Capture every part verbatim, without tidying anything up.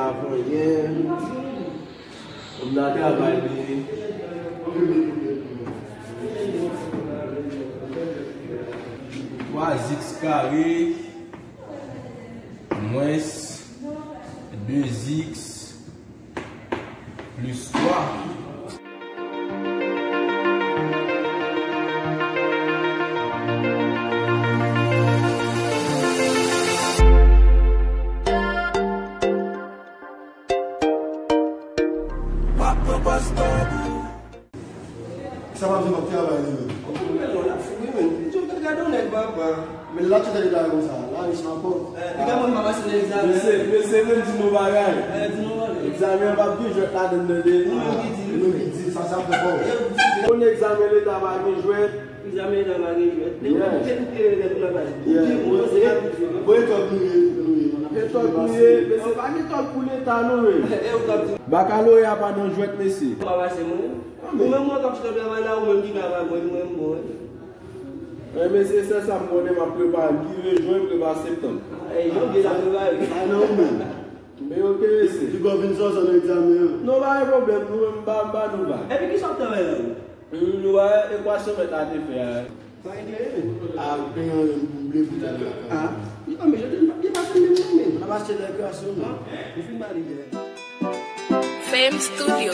Avanyen, m nan travay li. Twa x kare mwens de x plis twa. Sa pa vin ap travay li menm. Ou konn men non, l ap fou wi menm. Gade yon nèg papa. Men la tout lè li la konsa, la li san pòv. Eh, li ka mande papa se egzamen. Mesye, mesye, menm di nou bagay. Eh, di nou bagay. Egzamen an p ap gen jwèt ladann nan de. Nou menm ki di. Nou menm ki di, sa, sa fè pòv. Pou egzamen leta pa gen jwèt. Egzamen leta pa gen jwèt. Lè ou te koupe lè pou travay. Ou te pou kòze. Bon, e tòg nou ye, nou ye. E tòg nou ye, mesye, pa gen tòg pou leta non menm. E ou k ap di. Bakaloreya pa nan jwèt, mesye. Ou menm mwen k ap chita travay la, ou menm ki travay, mwen, mwen, mwen. Men mesye, sèl sa m konnen, m ap prepare, m rive jen, prepare septanm. E janvye la prepare. A non, men. Men oke, mesye. Li gon vin zòzò nan egzamen an. Non, pa gen pwoblèm, nou menm, m pa, m pa nou ba. Epi kisa w ap travay la? M wè ekwasyon mèt la te fè a. Pa gen klere, men. A, gen yon m bliye pou talè. A, non, men jodi a, m pa, li pa fè menm non, men. N ap achte lè ekwasyon, men. Ou fin ba li yè. Fame Studio.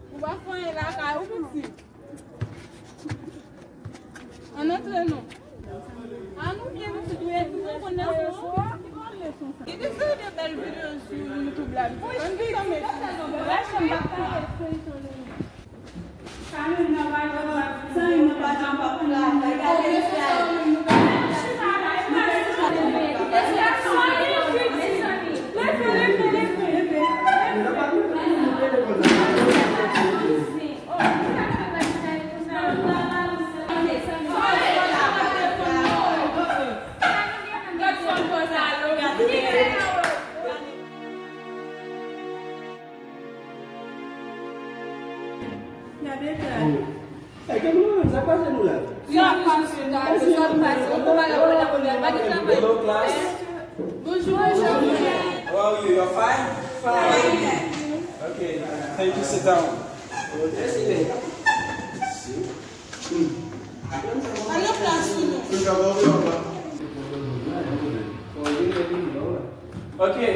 Ou pa fè anyen lakay ou, pitit. Ann antre non. An nou byen, nou tout, nou konn leson an. Li te fè de bèl videyo sou YouTube la. Ann vin tann. Gade kay. Hey, ke nou menm, sa k pase nou la? Sa k pase nou la? Sa k pase? Ou konn bagay ou la pou fè, pa gen travay. Hello, class. Bonjou, bonjou. How are you? You're fine? Fine. Okay, thank you. Sit down. Mersi. Al nan plas ou non. Okay.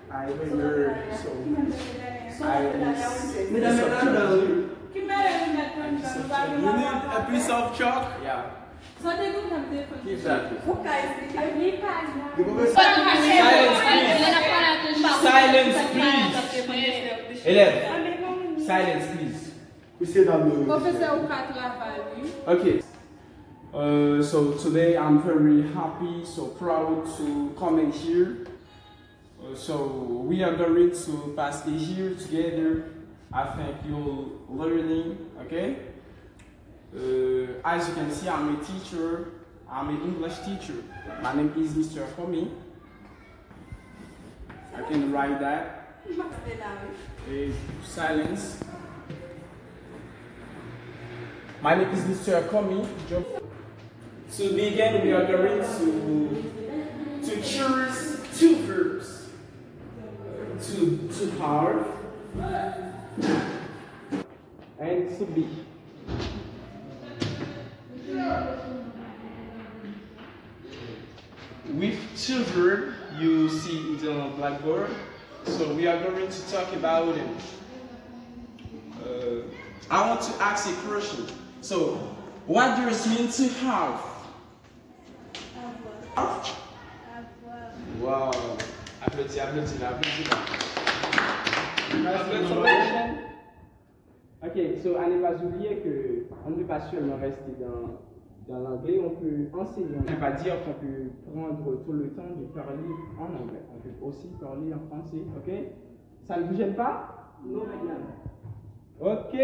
I remember, so, I Medam, medam, medam. You need a piece of chalk? Yeah. Sa te gen yon dam telefòn. Ki sa? Ou ka esplike. Silence, please. Silence, please. Elèv, silence, please. Pwofesè, ou ka travay, wi. Okay. Uh, so today I'm very happy, so proud to come in here. Uh, so we are going to pass a year together. I think you're learning, okay? Uh, as you can see, I'm a teacher. I'm an English teacher. My name is Mister Komi. I can write that. Eh, silence. My name is Mister Komi. To begin, we are going to, to choose two verbs. To, to have and to be. With two verb you see in the blackboard, so we are going to talk about it. Uh, I want to ask a question. So, what does mean to have? Have? Wow. Aplodi, aplodi la, aplodi la. Aplodi la. Ok, so, à ne pas oublier que on ne peut pas seulement rester dans, dans l'anglais, on peut enseigner. Ça ne veut pas dire qu'on peut prendre tout le temps de parler en anglais. On peut aussi parler en français, ok? Ça ne vous gêne pas? Non, madame. Ok.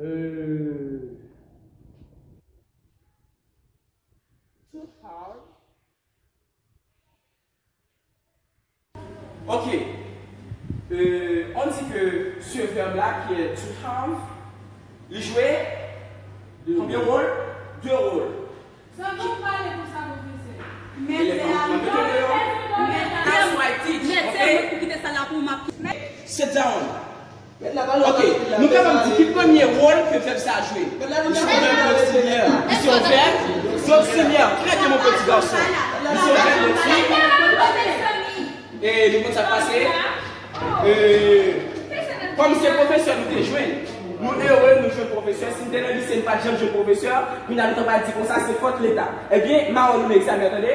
Euh, to have. Ok. Euh, on dit que ce verbe-là, qui est to have, li jwe konbyen wòl? De wòl. Sa bon pale konsa, pwofesè. Mèt se a mwen. That's why I teach, okay? Sit down. Ok, nou kapab di ki premye wòl ke vèb sa a jwe? Li se yon vèb doksilyè. Li se yon vèb doksilyè. Trè byen, mon petit garçon. Li se yon vèb doksilyè. E nou konn sa k pase? E, kòm se pwofesè nou te jwenn, nou ere nou jwenn pwofesè. Si n te nan lise, n pa t janm jwenn pwofesè. Kounye a nou ta pral di konsa, se fòt Leta. Ebyen, mawon nou nan egzamen an, tande.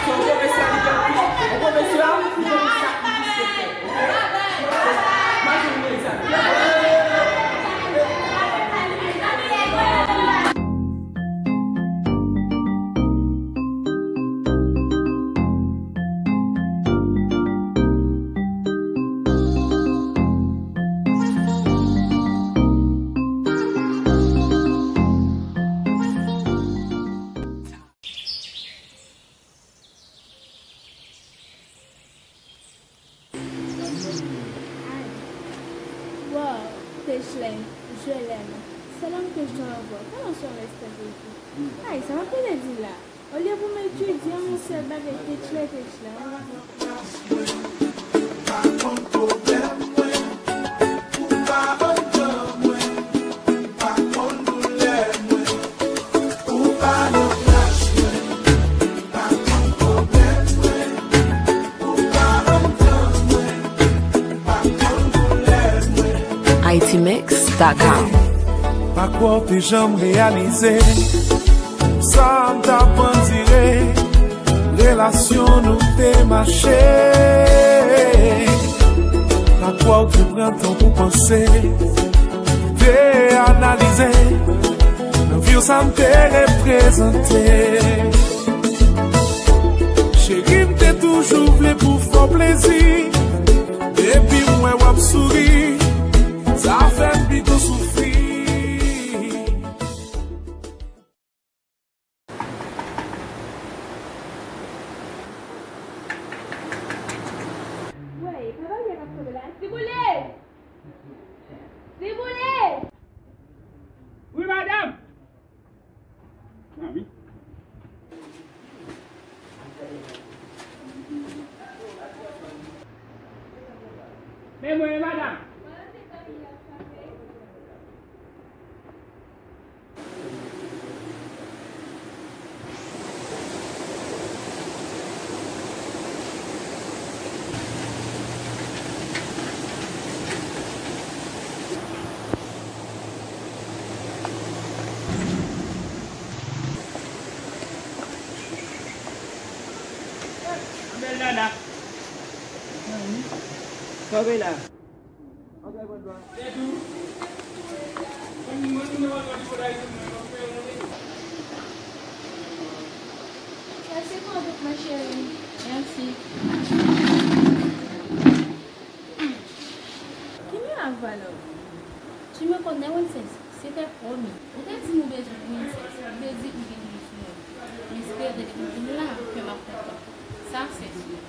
Se yon pwofesè, li gen anpil, yon pwofesè, li gen anpil sakrifis ke fè. Ay. Wow, Techlè, je l'aime. C'est l'homme que je dois avoir. Quel en sont les statuts? Ay, sa m ap tande di la. Olye pou m etidye yon sèl bagay, Techlè, Techlè. Haiti Mix dot com. Pa kwè w te janm reyalize sa m t ap andire. Relasyon nou te mache. Pa kwè w te pran tan pou panse, te analize. Nan vi w sa m te reprezante. Cheri, m te toujou vle pou fè w plezi. Depi m wè w ap souri, sa fè m pito soufri. Wey, pa bagay k ap tonbe la. Tiboule! Tiboule! Wi, madanm! Ah, wi. Men mwen, madanm. Bèl nana. Kanpe la. Mèsi pou tout, ma chérie. Mèsi. Ki mirak, Valò? Tu me connais, Wences. C'était promis. Ou te di m ou bezwen pou Wences. Ou te di ou gen yon sou mwen. M espere depi m vin la, ke m ap kontan. Ça, c'est sûr.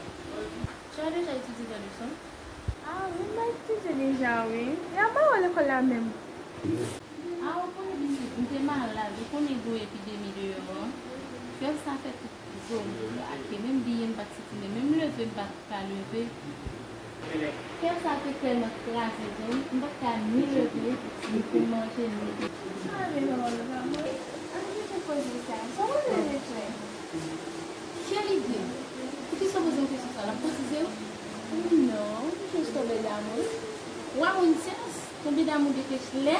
Tu as déjà étudié ta leçon? Ah wi, m etidye deja, wi. E a ba w lekòl la menm. Ah, ou konnen pitit, m te malad. Ou konnen gwo epidemi deyò an. Fyèv sa fè tout zo m kraze. Menm biye m pa t santi, men menm leve m pa t ka leve. Fyèv sa te tèlman kraze zo m, m pa t ka ni leve, ni pou manje, ni pou... Sa ale, maman, nou pa mwen. Ann kite koze sa. Sa w konnen Techlè? Kèl ide! Poukisa w poze m kesyon sa? L ap kotize w? Non, m jis tonbe damou. Wa Wences tonbe damou de Techlè?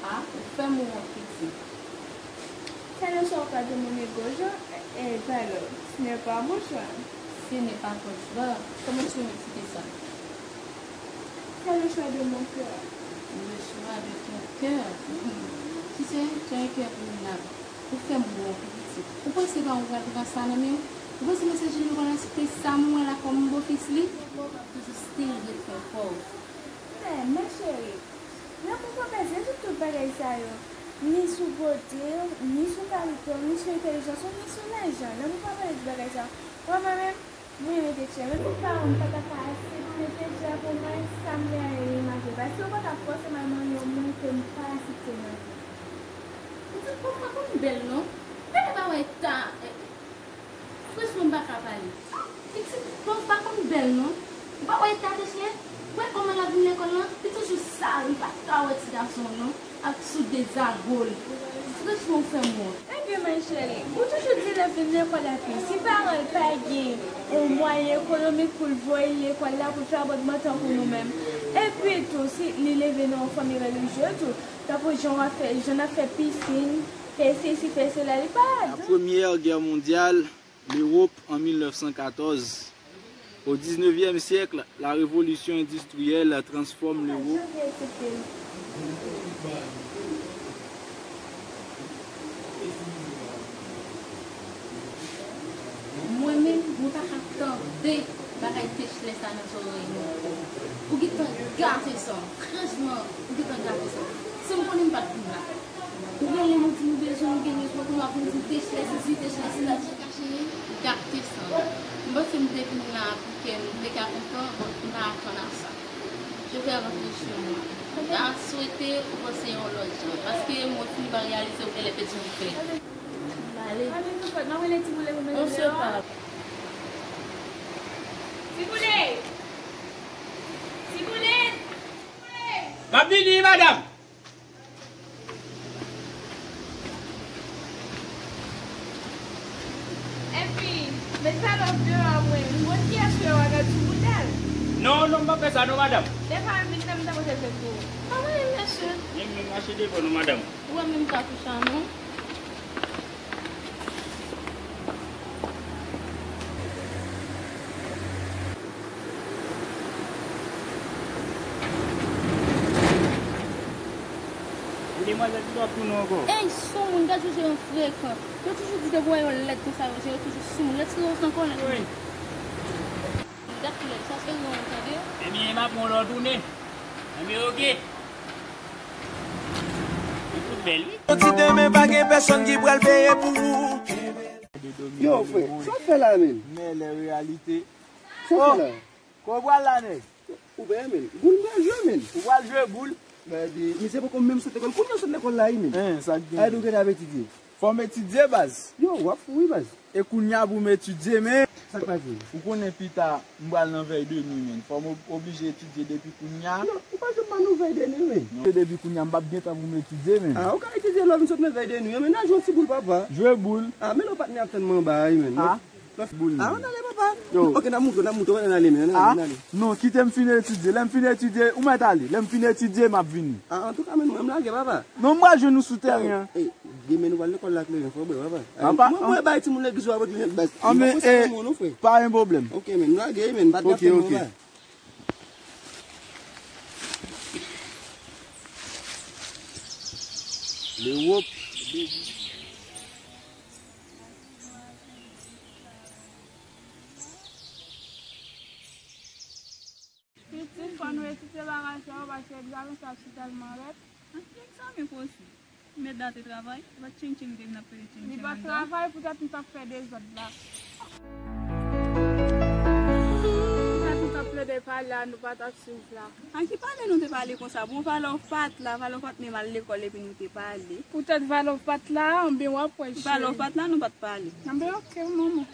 Ah, ou fè m wont, pitit. C'est le choix de mon ego, je, et Valor, ce n'est pas mon choix. Ce n'est pas ton choix. Comment tu veux m'expliquer ça? C'est le choix de mon cœur. Le choix de ton cœur. Tu sais, tu as un cœur prenable. Ou fè m wont, pitit. Ou panse pa ou pral pran sa nan men w? Ou panse mesye Jimmy pral aksepte sa m wè la kòm bofis li? Pòv ap toujou still ret yon pòv. Men, ma chérie, lanmou pa bezwen tout, tout bagay sa yo. Ni sou bote w, ni sou kalite w, ni sou entèlijans ou, ni sou lajan. Lè moun pa pale de bagay sa, wè mwen menm, mwen renmen te tchè. Menm si paran m pa ta ka aksepte te tchè pou mwen, sa m te renmen li mache. Paske yo pa ta fòse m al manyen yon moun ke m pa aksepte nan vi. Pitit pòv pa konn bèl non. Gade pa wè ta. Franchman, m pa ka pale. Pitit pòv pa konn bèl non. Ou pa wè eta te tchè? Ou wè kòman l ap vin lekòl lan? Li toujou sal, li pa ta wè ti gason non. Ak sou dezagol. Franchman, ou fè m wont. Ebyen, my chérie, ou toujou di l ap vin lekòl la pi. Si paran l pa gen yon mwayen ekonomik pou l voye l lekòl la, pou l fè abòtman tankou nou menm. Epi tou, si li leve nan yon fanmi relijye tou, tankou jan w ap fè, jan n ap fè pisin, fè sesi, fè sela, li pa ladan. La Première Guerre mondiale, l'Europe en mille neuf cent quatorze. Au dix-neuvième siècle, la révolution industrielle transforme l'Europe. Mwen menm, mwen pa ka tande bagay Techlè sa nan zòrèy mwen. Ou gentan gate sa. Franchman, ou gentan gate sa. Si m konnen m pa t vin la. Ou gen moun ou di nou bezwen, ou gen bezwen, kounye a w ap vin di Techlè sesi, Techlè sela. Gate sa. M panse m te vin la pou kè m te ka kontan, bon, m pa atann a sa. Je vais rentrer chez moi. M ta swete ou panse yon lòt jan, paske mwen fini pa reyalize ou genlè pèdi yon frè. M ale. On se parle. Tiboule! Tiboule! M ap vini, madanm! Epi, met sa lòv deyò a mwen. M konn kiyès yo a gad sou boutèl. Non, non, m p ap fè sa non, madanm. Devan m vin nan m ta konn fè fè tou. Pa mwen, mesye. Men, men mache devan nou, madanm. Ou wè menm katouch a non. Demwazèl ki t ap tounen ankò. Ey, sou moun, gad jan yo frekan. Yo toujou di depi w wè yon lèt konsa, yo toujou sou moun. Retire w nan kòlèt mwen. Gad koulè l, sa se yon, tande. Ebyen, m ap pran lòt tounen. Ebyen, oke. Li fout bèl, wi. Yon ti demen, pa gen pèsonn ki pral peye pou ou. Yo, frè, sa w fè la menm? Men lè reyalite. Sa w fè la? Kote w pral la, nèg? Ou pè, menm. Boul m pral jwe, menm. Ou pral jwe boul? Gade, misye poko menm sot lekòl. Kounye a w sot lekòl la, wi, menm. Hein, sa k gen? Ay, nou gentan ap etidye. Fò m etidye, baz. Yo, w ap fou, wi, baz. E kounye a pou m etidye, men. Sa k pase? Ou konnen pita, m pral nan vèy de nwi, men. Fò m ob-, oblije etidye depi kounye a. Non, ou pa janm ban nou vèy de nwi, men. Non, se depi kounye a, m p ap gen tan pou m etidye, men. Ah, ou ka etidye lè w vin sot nan vèy de nwi, men n a jwe yon ti boul, papa. Jwe boul. Ah, men lè w patnè ap tann mwen anba a, wi, men. Ah. Boul. Ah, ann ale, papa. Yo. Ok, n ap moute, n ap moute, ann ale, men, ann ale, ah, ann ale. Non, kite m fin etidye. Lè m fin etidye, ou mèt ale. Lè m fin etidye, m ap vini. Ah, antouka, men, mwen, m lage, papa. Non, m pral jwenn ou sou teren an. Ey, demen nou pral lekòl la kleren, fò w bwè, papa. Papa, mwen, mwen bay timoun legliz yo avèk li, baz. Ah, men, eh, pa gen pwoblèm. Ok, men, m lage, men, m pa t ap fè mwen, papa. Lewòp. Pitit, fò nou etidye bagay sa yo, paske egzamen sa ap si tèlman rèd. An, ki egzamen pou osi? Mèt la te travay, se pa tchentchen li te vin ap pede tchentchen anndan. Li pa travay, poutèt nou t ap fè dezòd la. Poutèt nou t ap plede pale a, nou pa t ap swiv la. A ki pale nou te pale konsa? Bon, valè w pa t la, valè w pa t menm al lekòl epi nou te pale. Poutèt valè w pa t la, anben w ap wè jere. Valè w pa t la, nou pa t pale. Anben, ok, manman.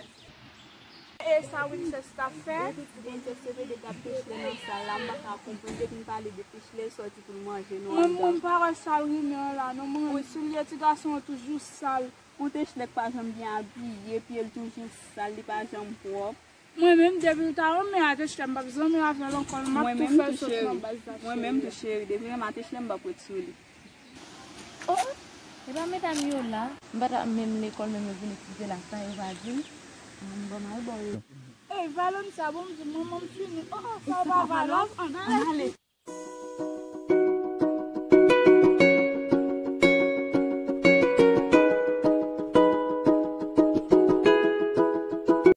E sa Winchester t ap fè? Winchester pede t ap pechele nan sal la, m pa ka konprann. Depi m pale de pechele, l sòti pou l manje nou anndan. Mwen, mwen pa wè sal renmen an la, non, mwen. Wi, soulye ti gason an toujou sal. Yon pechele k pa janm byen abiye, pye l toujou sal, li pa janm pwòp. Mwen menm, depi l ta renmen a Techlè, m p ap zanmi avè l ankò, m ap tou fè l sot nan baz la, cheri. Mwen menm tou, cheri, depi l renmen a Techlè, m p ap ret sou li. Oh, oh, e pa medam yo la? M pa t ap menm lekòl, menm yo vin etidye la, sa yo pa di m. Mwen, m ban m al ba yo. Ey, Valonn sa, bon, m di, manman m fini. Oh, oh, sa yo pa Valonn? Ann ale.